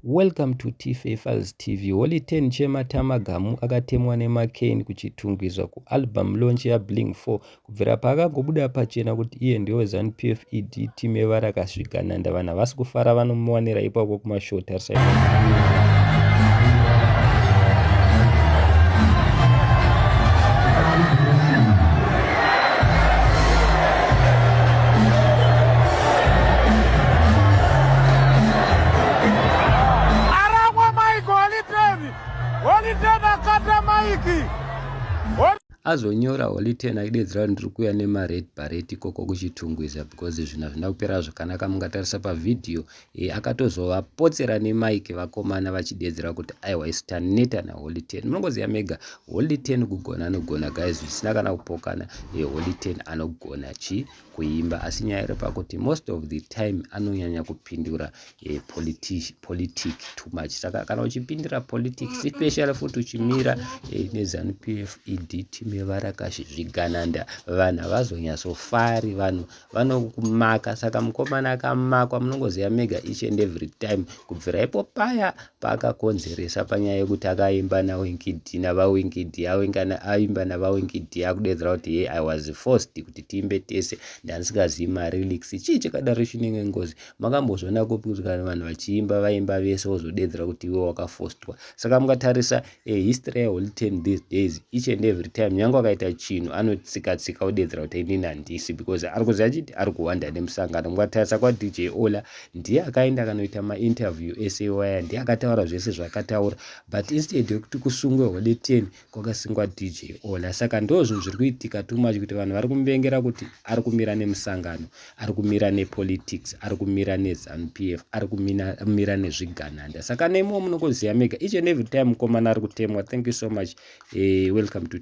Welcome to Tife Files TV. Holy 10 Chematama Gamu akatemwa nemaCain kuChitungwiza kualbum launch yaBling 4 kubvira paakangobuda pachena kuti iye ndiwe Zanu PF ED team yevarakasvigananda vanhu havasi kufara vanomuwanira ipapo kumashow tarisai. Aramwa Mike Holiteni. Holiteni akata Mike. Azonyora Holy Ten achidedzera kuti ndiri kuuya nemared beret ikoko kuChitungwiza because zvinhu hazvina kupera zvakanaka mungatarisa pavhidhiyo e, akatozovapotsera nemaiki vakomana vachidedzera kuti aiwa isu taneta naHoly Ten munongoziva mega Holy Ten kugona anogona guys zvisina kana kupokana e, Holy Ten anogona chi kuimba asi nyaya iri pakuti most of the time anonyanya kupindura eh, politic too much saka kana uchipindira politics especially futi uchimira eh, nezanu p f ed team yevarakashi zvigananda vanhu havazonyatsofari vanhu vanokumaka saka mukomana akamakwa munongoziva mega each and every time kubvira ipo paya paakakonzeresa panyaya yekuti akaimba nawinky D navaWinky D aimba navaWinky D akudedzera kuti hey, I was forced kuti tiimbe tese ndandisingazivi malyrics chii chakadaro chinenge ngozi makambozviona kupi kuti kana vanhu vachiimba vaimba vese wozodedzera kuti iwe wakafostwa saka mukatarisa history yeHoly Ten these days each and every time nyange akaita chinhu anotsika tsika odedzera kuti inini handisi because ari kuziva chiti ari kuwanda nemusangano mukatarisa kwaDJ Ola ndiye akaenda akanoita mainterview ese iwaya ndiye akataura zvese zvakataura but instead yekuti kusungwe Holy Ten kwakasungwa DJ Ola saka ndo zvinhu zviri kuitika too much kuti vanhu vari kumuvengera kuti ari kumira nemusangano ari kumira nepolitics ari kumira neZanu PF ari kumira nezvigananda saka nemiwo munongoziva mega each and every time mukomana ari kutemwa thank you so much welcome to